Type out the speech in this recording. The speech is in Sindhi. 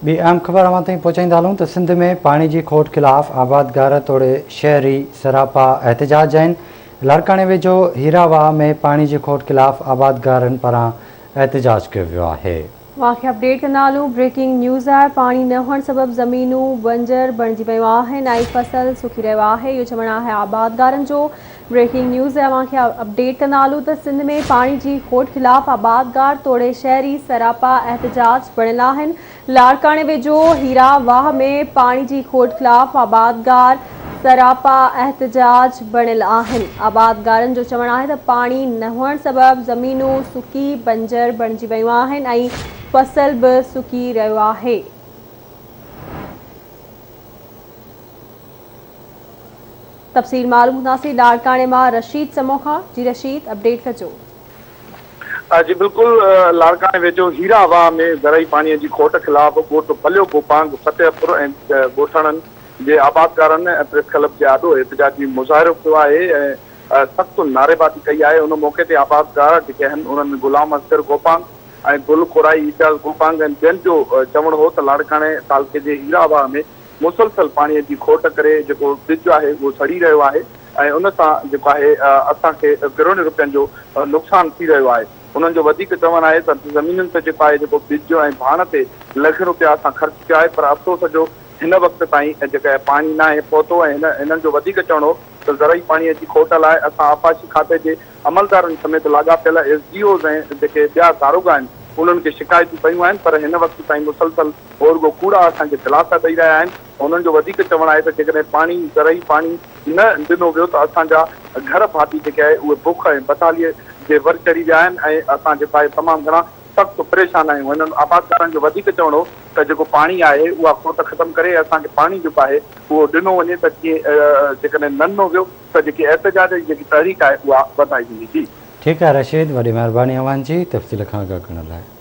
ٻي اهم خبر اوهان تائين پهچائيندا هلون ته سنڌ ۾ پاڻي جي کوٽ خلاف آبادگار توڙي شهري سراپا احتجاج آهن. لاڙڪاڻي ويجهو هيرا واهه ۾ پاڻي جي کوٽ خلاف آبادگارن پاران احتجاج ڪيو ويو آهي. اوهان کي اپڊيٽ ڪندا هلون بريڪنگ نيوز آهي پاڻي نه هئڻ سبب زمينون بنجر بڻجي ويون آهن ۽ فصل سڪي رهيو آهي اهو چوڻ آهي آبادگارن جو بريڪنگ نيوز اوهان کي اپڊيٽ ڪندا هلون ته سنڌ ۾ پاڻي جي کوٽ خلاف آبادگار توڙي شهري سراپا احتجاج بڻيل آهن، لاڙڪاڻي ويجهو هيرا واهه ۾ پاڻي جي کوٽ خلاف آبادگار سراپا احتجاج بڻيل آهن، آبادگارن جو چوڻ آهي ته پاڻي نه هئڻ سبب زمينون سڪي بنجر بڻجي ويون آهن ۽ فصل به سڪي رهيو آهي. تفصيل معلوم ڪنداسين لاڙڪاڻي مان رشيد سمون کان جي رشيد اپڊيٽ ڪجو. جي بلڪل لاڙڪاڻي ويجهو هيرا واهه ۾ زرعي پاڻي جي کوٽ خلاف ڳوٺ بليو گوپانگ فتح پور ۽ ڳوٺاڻن جي آبادگارن پريس ڪلب جي آڏو احتجاجي مظاهرو ڪيو آهي ۽ سخت نعريبازي ڪئي آهي ان موقعي تي آبادگار جيڪي آهن انهن ۾ غلام اصغر گوپانگ ۽ گل ڪورائي اعجاز گوپانگ ۽ ٻين جو چوڻ هو ته لاڙڪاڻي تعلقي جي هيرا واهه ۾ مسلسل پاڻي جي کوٽ ڪري جيڪو ٻج آهي اهو سڙي رهيو آهي ۽ ان سان جيڪو آهي اسان کي ڪروڙين روپين جو نقصان ٿي رهيو آهي. انهن جو وڌيڪ چوڻ آهي ته زمينن تي جيڪو آهي جيڪو ٻج ۽ ڀاڻ تي لکين روپيا اسان خرچ ڪيا آهي پر افسوس جو هن وقت تائين جيڪا آهي پاڻي ناهي پهتو ۽ هن هنن جو وڌيڪ چوڻ هو ته زرعي پاڻي جي کوٽ لاء اسان آبپاشي کاتي جي عملدارن سميت لاڳاپيل ايس ڊي اوز ۽ جيڪي ٻيا داروغا آهن انهن کي شڪايتون ڪيون آهن پر هن وقت تائين مسلسل هو رڳو ڪوڙا اسان کي دلاسا ڏئي رهيا آهن. هنن جو وڌيڪ چوڻ آهي ته جيڪڏهن پاڻي، زرعي پاڻي، نه ڏنو ويو ته اسان جا گهر ڀاتي جيڪي آهي اهي بک ۽ بدحالي جي ور چڙهي ويا آهن ۽ اسان جيڪو آهي تمام گهڻا سخت پريشان آهيون. هنن آبادگارن جو وڌيڪ چوڻ هو ته جيڪو پاڻي آهي اها کوٽ ختم ڪري اسان کي پاڻي جيڪو آهي اهو ڏنو وڃي ته جيئن جيڪڏهن نه ڏنو ويو ته جيڪي احتجاج جي جيڪي تحريڪ آهي اها وڌائي ويندي. جي. ٺيڪ آهي رشيد وڏي مهرباني اوهان جي تفصيل کان آگاهه ڪرڻ لاء.